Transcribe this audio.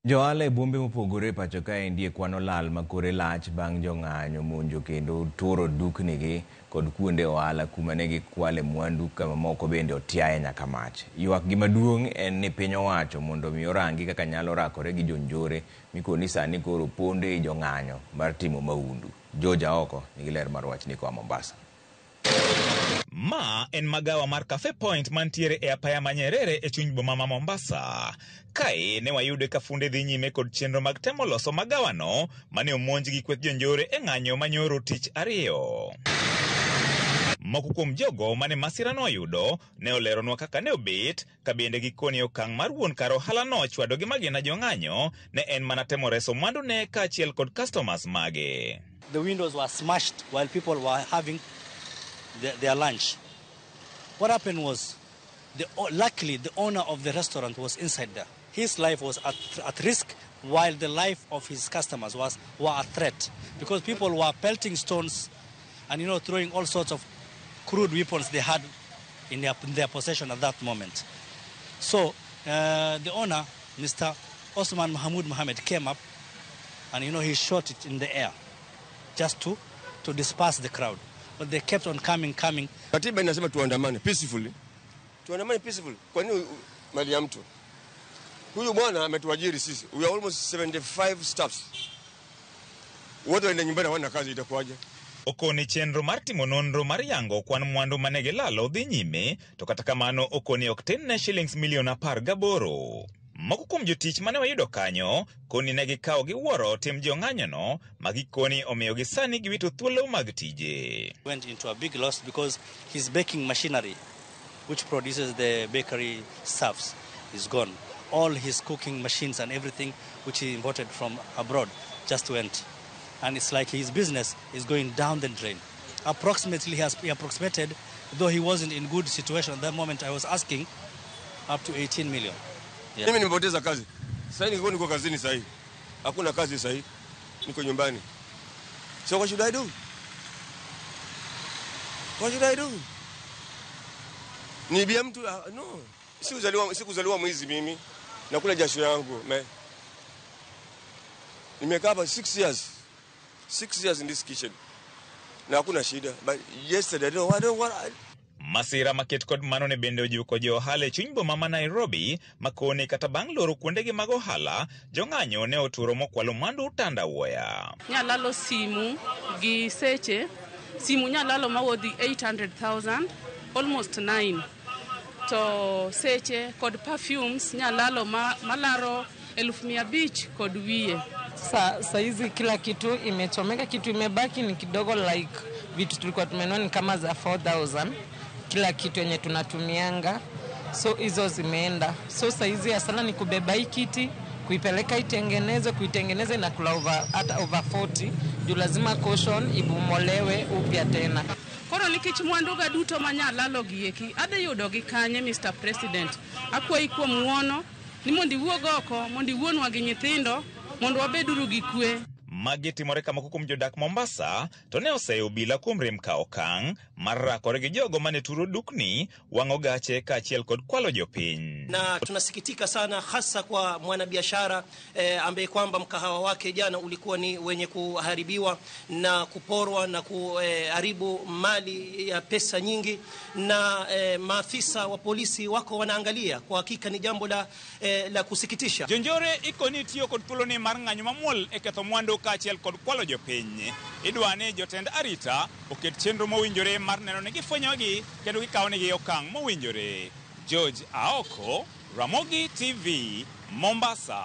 Jo-ohala e bombe mopogore e pacho kaendi e kwano lal ma kore lach bang' jong'anyo monjo kendo turo duknigi kod kuonde ohala kuma ne gikwale mwandu ka moko bende otiaye nyaka mach. Ywakgi maduong' en ni piny owacho mondo mi orangi kaka nyalo rakore gi jonjore mikoni sani koro pondo ei jong'anyo mar timo mahundu. George Aoko nigi ler mar wachni koa Mombasa. Ma en magawa mar Cafe Point mantiere e apaya ma Nyerere e chuny boma ma Mombasa. Kae ne wayude ka funde dhi nyime kod chenro mag temo loso magawano mane omonj gi kweth jonjore e ng'anyo manyoro tich ariyo. Moko kuom jogo mane masirano oyudo ne oleronwa kaka ne obet ka bende gikoni okang' mar wuon kar ohalano chwado gi magina jong'anyo ne en mana temo reso mwandune kaachiel kod customers mage. The windows were smashed while people were having their lunch. What happened was, luckily, the owner of the restaurant was inside there. His life was at risk while the life of his customers were a threat because people were pelting stones and throwing all sorts of crude weapons they had in their possession at that moment. So the owner, Mr. Osman Mahmoud Mohammed, came up and he shot it in the air just to disperse the crowd. But they kept on coming, coming. Katiba inasema tuandamane peacefully. Tuandamane peacefully. Kwa nini mali ya mtu? Huyu bwana ametuajiri sisi. We are almost 75 staffs. Wote waende nyumbani hawana kazi, itakuwaje? Okoni chenro mar timo nonro mar yango kwan mwandu mane gilalo dhi nyime, to kata kamano okoni ok tin ne shillings milion 18. Moko kuom jotich mane wayudo kanyo koni ne gikawo gi wuoro tim jong'anyono ma gikoni omiyo gi sani giwito thuolo mag tije. Went into a big loss because his baking machinery, which produces the bakery stuffs, is gone. All his cooking machines and everything which he imported from abroad just went. And it's like his business is going down the drain. Approximately, he approximated, though he wasn't in good situation at that moment, I was asking, up to 18 million. Yeah. Mimi nimepoteza kazi. Sasa niko kazini sasa hivi. Hakuna kazi sasa hivi. Niko nyumbani. So what should I do? What should I do? Niibia mtu? No. Sikuzaliwa mwizi mimi. Nakula jasho yangu. Me. Nimekaa hapa 6 years. 6 years in this kitchen. Na hakuna shida. But yesterday, I don't want, I... Masira maket kod mano ne bende ojuko jo ohala e chuny boma ma Nairobi, makoni kata bang' loro kuondegi mag ohala, jong'anyo ne oturo mokwalo mwandu tandawuoya. Nyalalo simu gi seche, simu nyalalo mawodhi 800,000, almost 9. To seche kod perfumes nyalalo malaro elfu mia abich kod wiye. Saizi kila kitu imechomeka, kitu imebaki ni kidogo, like vitu tulikuwa tumenunua ni kama za 4,000. Kila kitu yenye tunatumianga, so hizo zimeenda. So saizi hasara ni kubeba hii kiti, kuipeleka itengenezwe, kuitengeneza inakula hata over 40, juu lazima caution ibomolewe upya tena. Koro nikech mwandu ga duto manyalalo gi eki, adhi yudo gi kanye, Mr. President? Akwayi kuom ng'uono ni mondo iwuog oko, mondo iwuonwa gi nyithindo, mondo wabeduru gi kwe. Magi timore ka moko kuom jodak Mombasa to ne oseyo obila kuom rem ka okang' mar rakore gi jogo mane turo dukni, wang'o gache kaachiel kod kwalo jopiny. Na tunasikitika sana hasa kwa mwanabiashara ambaye kwamba mkahawa wake jana ulikuwa ni wenye kuharibiwa na kuporwa na kuharibu mali ya pesa nyingi, na maafisa wa polisi wako wanaangalia. Kwa hakika ni jambo la kusikitisha. Jonjore ikoni tiyo kod thuoloni mar ng'anyo mamuol e ketho mwandu kaachiel kod kwalo jopiny. Idwa ni jotend arita oket chenro mowinjore mar neno ni gifwenyogi kendo gikawonegi okang' mowinjore. George Aoko, Ramogi TV, Mombasa.